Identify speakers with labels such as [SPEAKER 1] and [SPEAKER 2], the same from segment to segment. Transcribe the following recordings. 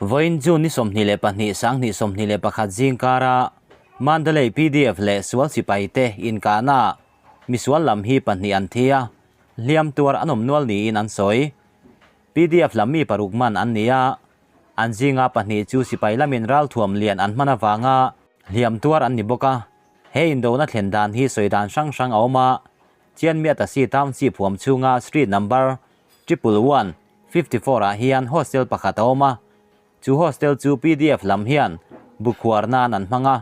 [SPEAKER 1] Vawiin June ni 22 2021 zing kara Mandalay pdf leh sual sipai te inkahnaah misual lam hi pahnih an thi a, hliam tuar an awm nual niin an sawi. Pdf lam mi paruk man an ni a, an zinga pahnih chu sipai lamin ralthuam lian an hman avanga hliam tuar an ni bawk a. He indona thlen dan hi sawi dan hrang hrang a awm a, Chianmiatasi Township huam chhunga street number 111, 54 ah hian hostel pakhat a awm a, chu hostel chu pdf lam hian bukhuar nan an hmang a,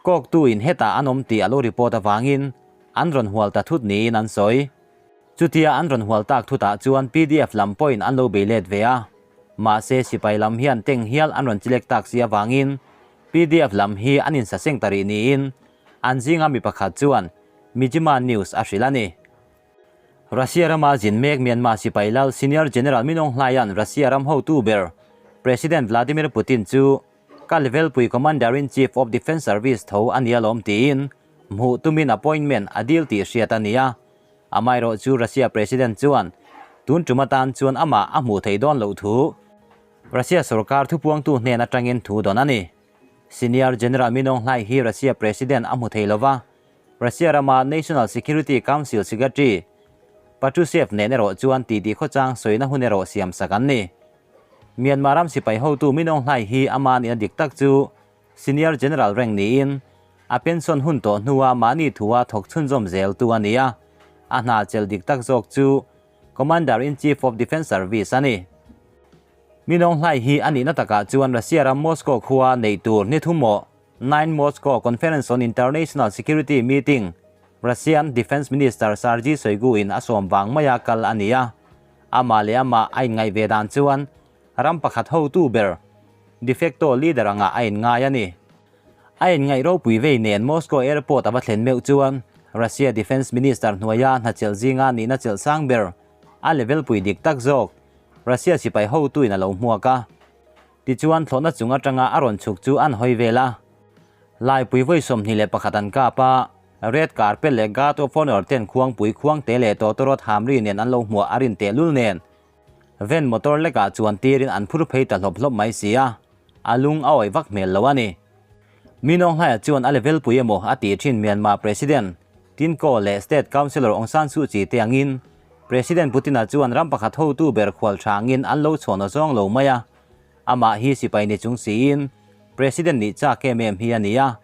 [SPEAKER 1] kawktu in hetah an awm tih a lo report avangin an rawn hual ta thut niin an sawi. Chutia an rawn hual tak thutah chuan pdf lam pawhin an lo bei let ve a, mahse sipai lam hian teng hial an rawn chilek tak si avangin pdf lam hi an insaseng ta rih niin an zinga mi pakhat chuan Mizzima News a hrilh a ni. Russia rama zin mek Myanmar sipai lal Senior General Min Aung Hlaing Russia ram hotu ber President Vladimir Putin chu ka level pui Commander-in-Chief of Defence Service tho a nia lawm tiin hmuh tumin appointment a dil tih hriat a ni a. Amaherawh chu Russia President chuan tun tum atan chuan amah a hmuh theih dawn loh thu Russia sorkar thupuangtu hnen atangin thu dawn a ni. Senior General Min Aung Hlaing hi Russia President a hmu thei lova, Russia rama National Security Council Secretary Patrushev nen erawh chuan titi khawchang sawina hun erawh siam sak an ni. Myanmar ram sipai hotu Min Aung Hlaing hi ama nihna dik tak chu Senior General rank niin a pension hun tawh hnua mahni thua thawk chhunzawm zel tu a ni a, a hna chelh dik tak zawk chu Commander-in-Chief of Defence Service a ni. Min Aung Hlaing hi a nihna takah chuan Russia ram Moscow khua neih tur ni thum maw? Nine Moscow Conference on International Security Meeting, Russian Defence Minister Sergei Shoigu in a sawm vang maia kal a ni a. Amah leh amah a inngaih ve dan chuan ram pakhat hotu ber, de facto leader angah a inngai a ni. A inngaih ropui vei nen Moscow airport a va thlen meuh chuan Russia Defence Minister hnuaia hnachelh zinga nihna chelh sang ber, a level pui dik tak zawk, Russia sipai hotu in a lo hmuak a. Tichuan thlawhna chung atanga a rawn chhuk chu an hawi vel a. Laipui vawi 21 an kap a, red carpet leh guard of honour ten khuangpui khuangte leh tawtawrawt hamri nen an lo hmuah a rin tehlul nen van motor lekah chuan tirin an phur phei ta hlawp hlawp mai si a, a lung a awih vak hmel lo a ni. Min Aung Hlaia chuan a level pui emaw a tih thin Myanmar President Tin Ko leh State Councillor Aung San Suu Kyi te angin President Putin-a chuan ram pakhat hotu ber khual thangin an lo chhawn aw zawng lo mai a, amah hi sipai ni chung siin President nih chak em em hi a ni a.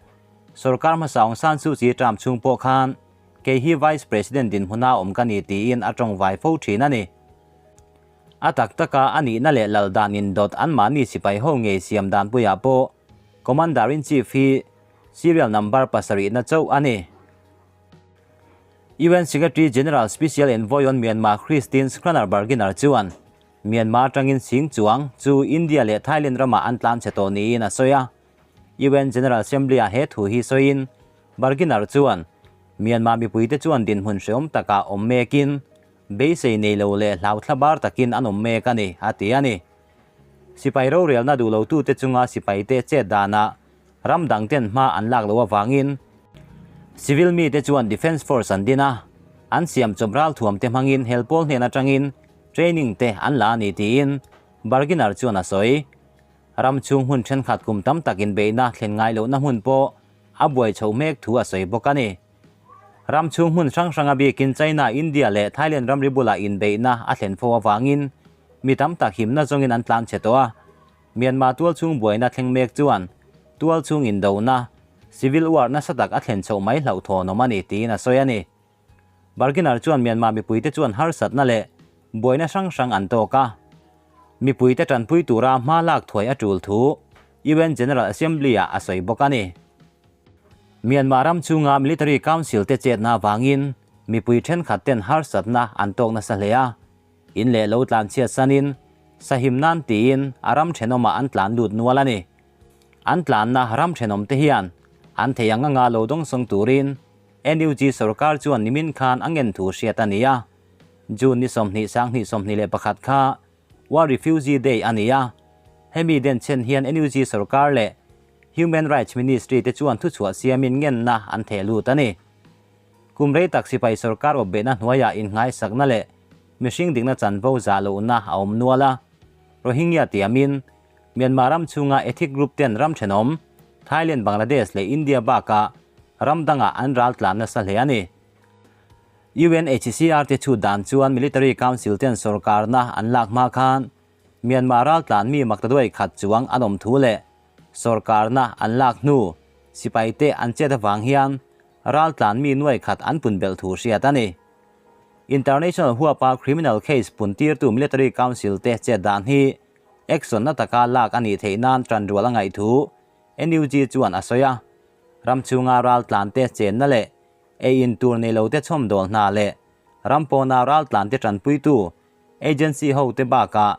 [SPEAKER 1] Sorkar hmasa Aung San Suu Kyi term chhung pawh khan kei hi Vice President dinhmuna awm ka ni tiin a tawngvai fo thin a ni. A tak taka a nihna leh lal dan indawt anmahni sipai ho ngei siam danpuiah pawh Commander-in-Chief hi serial number pasarihna chauh a ni. UN Secretary General Special Envoy on Myanmar Christine Schraner Burgener chuan Myanmar atangin sing chuang chu India leh Thailand ramah an tlan chhe tawh niin a sawi a. UN General Assembly-ah he thu hi sawiin Burgener chuan Myanmar mipuite chuan dinhmun hreawm takah awm mekin beisei nei lo leh hlau thlabar takin an awm mek a ni, a ti a ni. Sipai rorelna duh lotute chunga sipaite chet danah Ram dang ten hma an lak loh avangin civil mite chuan Defence Force an din a, an siam chawp ralthuam te hmangin helpawl hnen atangin training te an la a ni tiin Barginer chuan a sawi. Ram chhung hmun thenkhat kum tam tak inbeihna thlen ngai lohna hmun pawh a buai chhoh mek thu a sawi bawk a ni. Ram chhung hmun hrang hranga biakin China, India leh Thailand ramri bulah inbeihna a thlen fo avangin mi tam tak himna zawngin an tlan chhe tawh a. Myanmar tualchhung buaina thleng mek chuan tualchhung indona, civil war, nasa tak a thlen chhoh mai hlauhthawnawm a ni tiin a sawi a ni. Barginer chuan Myanmar mipuite chuan harsatna leh buaina hrang hrang an tawk a. Mipuite tanpui tura hma lak thuai a tul thu UN General Assembly-ah a sawi bawk a ni. Myanmar ram chhunga Military Council te chetna avangin mipui thenkhat ten harsatna an tawk nasa hle a. In leh lo tlan chhiat sanin sahim nan tiin a ram thenawmah an tlan lut nual a ni. An tlanna ram thenawm te hian an thei ang anga lo dawngsawng turin NUG sorkar chuan nimin khan a ngen thu hriat a ni a. June ni 20 2021 kha World Refugee Day a ni a. Hemi denchhen hian NUG sorkar leh Human Rights Ministry te chuan thuchhuah siamin ngenna an theh lut a ni. Kum rei tak sipai sorkar awpbehna hnuaiah inngaisakna leh mihring dikna chanvo zah lohna a awm nual a, Rohingya tiamin Myanmar ram chhunga ethnic group ten ram thenawm, Thailand, Bangladesh leh India bakah ram dangah an ral tlan nasa hle a ni. UNHCR te chhut dan chuan Military Council ten sorkarna an lak hma khan Myanmar ral tlan mi maktaduai khat chuang an awm thu leh sorkarna an lak hnu sipai te an chet avang hian ral tlan mi nuai khat an pun belh thu hriat a ni. International huapa criminal case pun tirtu Military Council te chet dan hi action na taka lak a nih theih nan tanrual a ngaih thu NUG chuan a sawi a. Ram chhunga ral tlan te chenna leh ei in tur nei lo te chhawmdawl hna leh ram pawna ral tlan te tanpuitu agency ho te bakah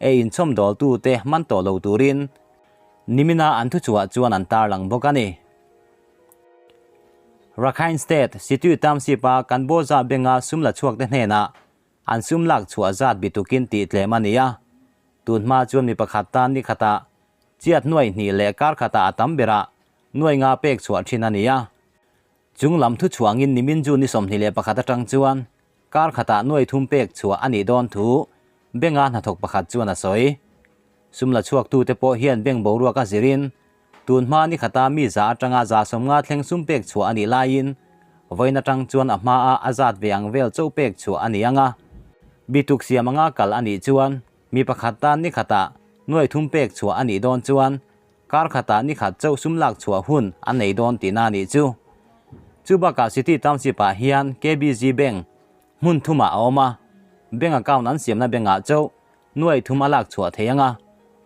[SPEAKER 1] ei in chhawmdawl tu te man tawh lo turin nimina an thuchhuah chuan an tarlang bawk a ni. Rakhine State, Situ Township-a Kanbawza Benga sum la chhuak te hnenah an sum lak chhuah zat bitukin tih tlem a ni a. Tun hma chuan mi pakhat tan ni khatah chiat nuai hnih leh kar khatah a tam berah nuai nga pek chhuah thin a ni a. Chung lam thu chhuangin nimin June ni 21 atang chuan kar khatah nuai thum pek chhuah a nih dawn thu Benga hnathawk pakhat chuan a sawi. Sum la chhuaktute pawh hian beng boruak a zirin Tun hma ni khata mi za atanga za 50 thleng sum pek chhuah a nih laiin vawiin atang chuan a hmaa a zat ve ang vel chauh pek chhuah a ni ang a. Bituk siam anga kal a nih chuan mi pakhat tan ni khatah nuai thum pek chhuah a nih dawn chuan kar khatah ni khat chauh sum lak chhuah hun a nei dawn tihna a nih chu. Chu bakah City Township ah hian KBZ Bank hmun thumah a awm a, bank account an siamna bank ah chauh Nuai thum a lak chhuah thei ang a,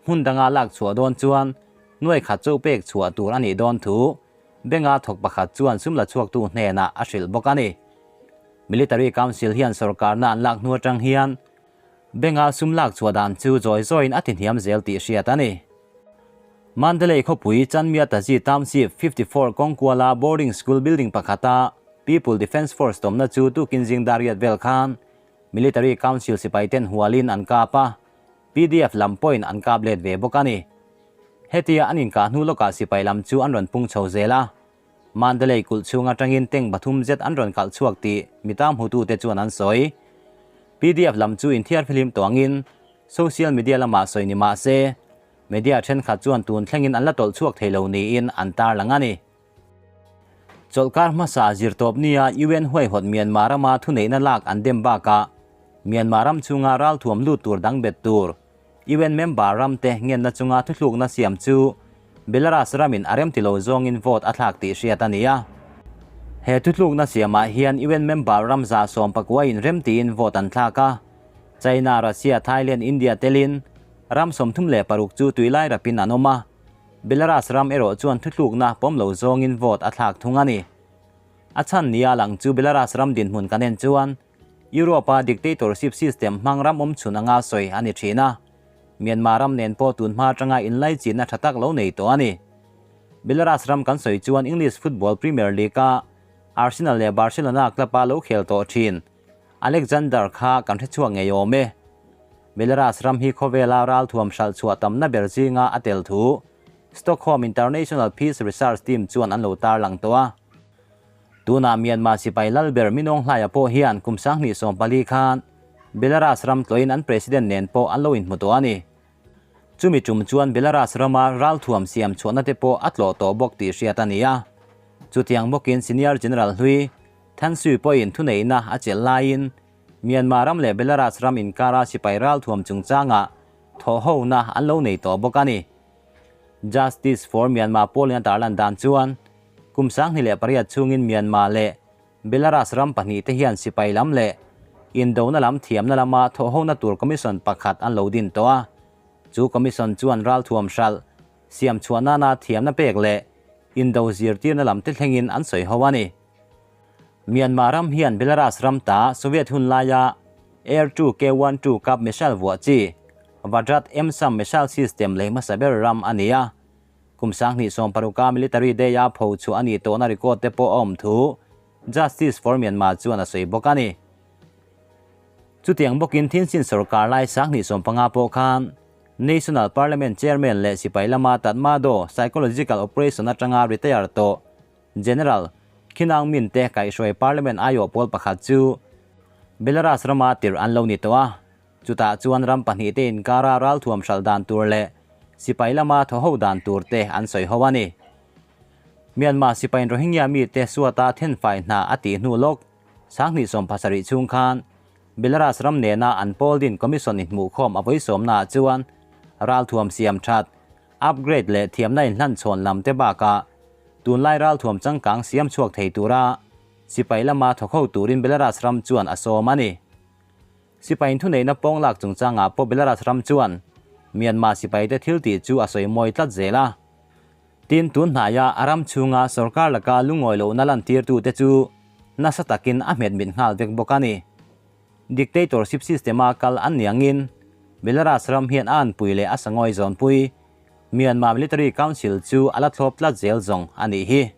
[SPEAKER 1] hmun danga lak chhuah dawn chuan nuai khat chauh pek chhuah tur a nih dawn thu Benga thawk pakhat chuan sum la chhuaktu hnenah a hrilh bawk a ni. Military Council hian sorkarna an lak hnu atang hian Benga sum lak chhuah dan chu zawi zawiin a tihniam zel tih hriat a ni. Mandalay khawpui Chanmya Tazi Township 54 kawngkuala boarding school building pakhata People Defence Force tawmna chu tukin zing dar riat vel khan Military Council sipai ten hualin an kap a, pdf lam pawhin an kap let ve bawk a ni. Hetia an inkah hnu lawkah sipai lam chu an rawn pung chho zel a, Mandalay kulh chhung atangin tank pathum zet an rawn kalh chhuak tih mi tam hmutute chuan an sawi. Pdf lam chu inthiar fihlim tawh angin social media lamah sawi ni mah se, media thenkhat chuan tun thlengin an la tawlh chhuak thei lo niin an tarlang a ni. Chawlhkar hmasa zirtawp nia UN huaihawt Myanmar rama thuneihna lak an dem bakah Myanmar ram chhunga ralthuam lut tur dang bet tur UN member ramte ngenna chunga thuthlukna siam chu Belarus ramin a remti lo zawngin vote a thlak tih hriat a ni a. He thuthlukna siamah hian UN member ram 119 in remtiin vote an thlak a. China, Russia, Thailand, India telin ram 36 chu tuilai rapin an awm a. Belarus ram erawh chuan thuthlukna pawm lo zawngin vote a thlak thung a ni. A chhan nia lang chu Belarus ram dinhmun kan en chuan Europe-a dictatorship system hmang ram awm chhun anga sawi a ni thin a. Myanmar ram nen pawh tun hma atanga inlaichinna tha tak lo nei tawh a ni. Belarus ram kan sawi chuan English Football Premier League-a Arsenal leh Barcelona club-a lo khel tawh thin Alexander kha kan hrechhuak ngei awm e. Belarus ram hi khawvela ralthuam hralh chhuah tamna ber zinga a tel thu Stockholm International Peace Research Team chuan an lo tarlang tawh a. Tunah Myanmar sipai lalber Minawng Hlaia pawh hian kum 2014 khan Belarus ram tlawhin an president nen pawh an lo inhmu tawh a ni. Chumi tum chuan Belarus rama ralthuam siam chhuahna te pawh a tlawh tawh bawk tih hriat a ni a. Chutiang bawkin Senior General hlui Than Sui pawhin thuneihna a chelh laiin Myanmar ram leh Belarus ram inkara sipai ralthuam chungchangah thawhhona an lo nei tawh bawk a ni. Justice for Myanmar pawlin a tarlan dan chuan kum 2008 chhungin Myanmar leh Belarus ram pahnih te hian sipai lam leh indona lam thiamna lama thawhhona tur commission pakhat an lo din tawh a. Chu commission chuan ralthuam hralh, siam chhuah nana thiamna pek leh indo zirtirna lam te thlengin an sawi ho a ni. Myanmar ram hian Belarus ram ta Soviet hun laia Air 2 K-1 2 Kap missile vuah chi Kvadrat M-SAM missile system lei hmasa ber ram a ni a. Kum 2016 a Military Day-a pho chhuah a nih tawhna record te pawh a awm thu Justice for Myanmar chuan a sawi bawk a ni. Chutiang bawkin Thinsin sorkar lai 2015 pawh khan National Parliament Chairman leh sipai lama Tatmadaw Psychological Operation atanga retire tawh General Khin Aung Min te kaihhruai Parliament aiawh pawl pakhat chu Belarus rama tirh an lo ni tawh a, chutah chuan ram pahnih te inkara ralthuam hralh dan tur leh sipai lama thaw ho dan tur te an sawi ho a ni. Myanmar sipaiin Rohingya mite suata thenfai hna a tih hnu lawk 2017 chhung khan Belarus ram nena an pawl din commission inhmuhkhawm a vawisawmnaah chuan ralthuam siam that, upgrade leh thiamna inhlanchhawn lam te bakah tunlai ralthuam changkang siam chhuak thei tura sipai lama thawk ho turin Belarus ram chuan a sawm a ni. Sipai thuneihna pawng lak chungchangah pawh Belarus ram chuan Myanmar sipaite thil tih chu a sawi mawi tlat zel a. Tin, tun hnaia a ram chhunga sorkar laka lungawi lohna lantirtute chu nasa takin a hmet mit nghal vek bawk a ni. Dictatorship system-a kal an ni angin Belarus ram hian a anpui leh a sangawi zawnpui Myanmar Military Council chu a la thlawp tlat zel zawng a nih hi.